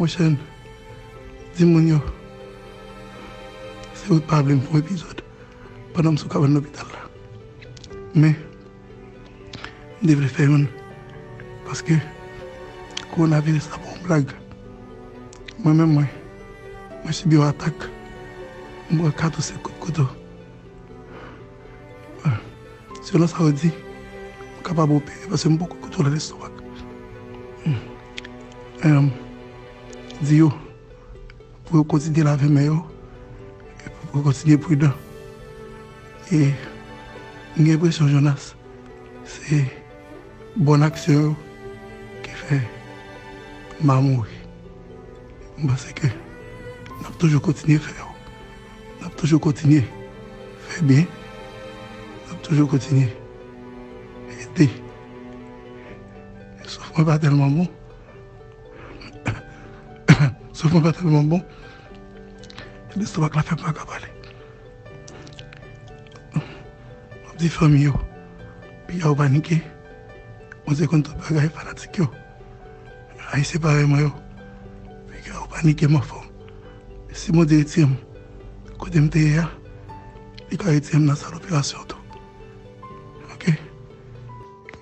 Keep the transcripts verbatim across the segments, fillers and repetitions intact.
Monchè, di moun yo, se ou t pa vle m fè yon epizòd pandan m sou kabann lopital la. Men, m te vle fè youn, paske kowonaviris la pa yon blag. Mwen menm, mwen, mwen sibi yon atak. M pran kat ou senk kout kouto. Selon sa yo di, m kapab opere paske m poko kontwole lestomak. Em, di yo pou yo kontinye lave men yo, e pou yo kontinye pridan. E m gen enpresyon, Jonas, se bòn aksyon yo ki fè m pa mouri. M panse ke n ap toujou kontinye fè yo. N ap toujou kontinye fè byen. N ap toujou kontinye ede. Souf mwen pa tèlman bon. Souf mwen pa tèlman bon. Lestomak la fè m pa ka pale. M ap di fanmi yo, piga yo panike. Bondye konn tout bagay, fanatik yo. Ayisyen parèy mwen yo, piga yo panike, m anfòm. Si Bondye retire m kote m te ye a, li ka retire m nan sal operasyon tou. Oke?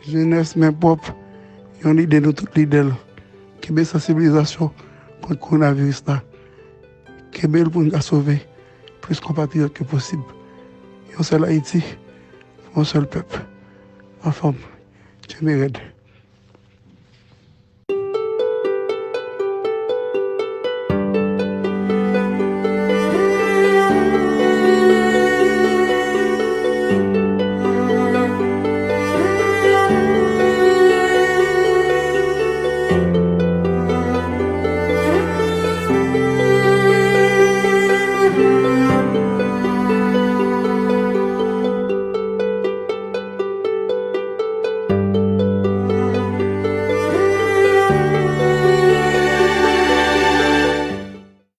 Jenès, men pwòp, yon lidè nou tout lidè l. Kenbe sansibilizasyon kont kowonaviris la. Kenbe l pou n ka sove plis konpatriyòt ke posib. Yon sèl Ayiti, yon sèl pèp. Anfòm, kenbe rèd.